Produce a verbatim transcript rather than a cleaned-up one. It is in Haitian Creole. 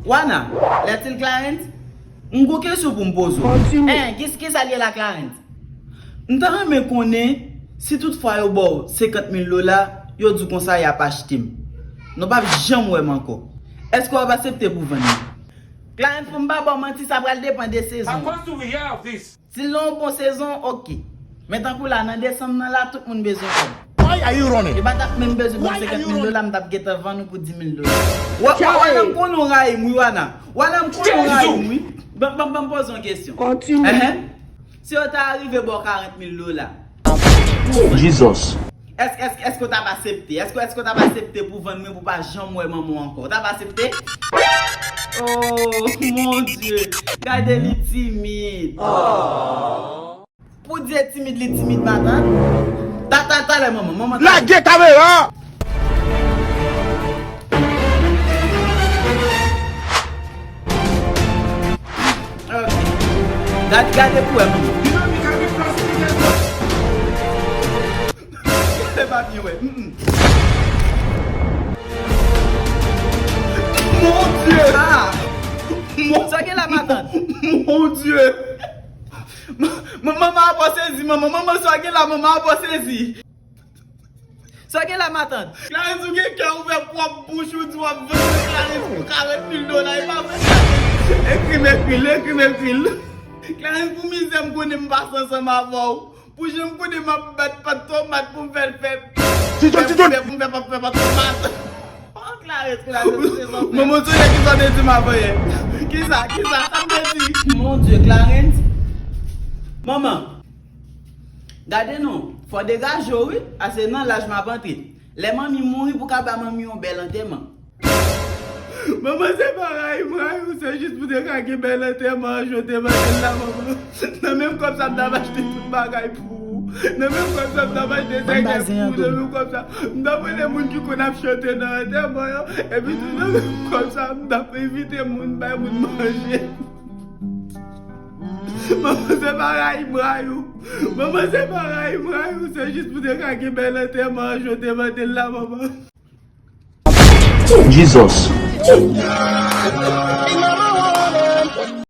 Wana, lè til Clarence, m gon kesyon pou m poze w. Kontinye. En, ki, ki sa l ye la, Clarence? M ta renmen konnen, si tout fwa yo ba w senkant mil dola, yo di w konsa y ap achte m. Nou p ap janm wè m ankò. Èske w ap aksepte pou vann mwen? Clarence, pou m pa ba w manti, sa pral depann de sezon. How much do we have this? Si l nan yon bon sezon, oke. Men tankou la, nan desanm nan la, tout moun bezwen kòb. Why are you running? Yo pa t ap menm bezwen ban m senkant mil dola, m t ap gentan vann ou pou dis mil dola. Wa, wa, wana m konnen w rayi m wi, wana. Wana m konnen w rayi m wi. Ban, ban, ban m poze yon kesyon. Kontinye. Enhen. Si yo ta rive ba w karant mil dola. Jesus. Èske, èske, èske w t ap aksepte? Èske, èske w t ap aksepte pou vann mwen pou pa janm wè manman w ankò? W t ap aksepte? Oh, mon Dieu! Gade li timid. Pou Dye timid, li timid, matant. Ta, ta, talè, manman, manman, talè. Lage kamera! Ok. Gade, gade pou wè, manman. Gade pa byen wè. Mm, mm. Mon Dieu! Ah! Mon, sa gen la, matant? Mon Dieu! Ma, ma, manman ap sezi, manman, manman, sa gen la, manman ap sezi. Sa gen la, matant? Clarence, ou gen kè ouvè pwòp bouch ou di w ap vann Clarence pou karant mil dola, e pa vre, Clarence? Ekri m, ekri l, ekri m, ekri l. Clarence, pou mizè m konnen m pase ansanm avè w, pou jan m konnen m ap bat pat tomat pou m fè l fè, fè, fè, pou m fè pat, fè pat tomat. Oh, Clarence, Clarence, se sa w fè. Manman, sonje kisa w te di m avan yè. Kisa, kisa, sa m te di? Mon Dieu, Clarence. Manman. Gade non, fò degaje w wi, ase nan laj m ap antre. Lè manmi mouri pou ka ba manmi yon bèl antèman. Manman, se pa rayi m rayi w, se jis pou te ka gen bèl antèman an jan w te mande l la, manman. Nan menm kòb sa m t ap achte tout bagay pou ou. Nan menm kòb sa m t ap achte sèkèy pou ou. Nan menm kòb sa m t ap rele moun ki konn ap chante nan antèman yo. Epi tou nan menm kòb sa m t ap envite moun, bay moun manje. Manman, se pa rayi m rayi w. Manman, se pa rayi m rayi w, se jis pou te ka gen bèl antèman an jan w te mande l la, manman. Jesus.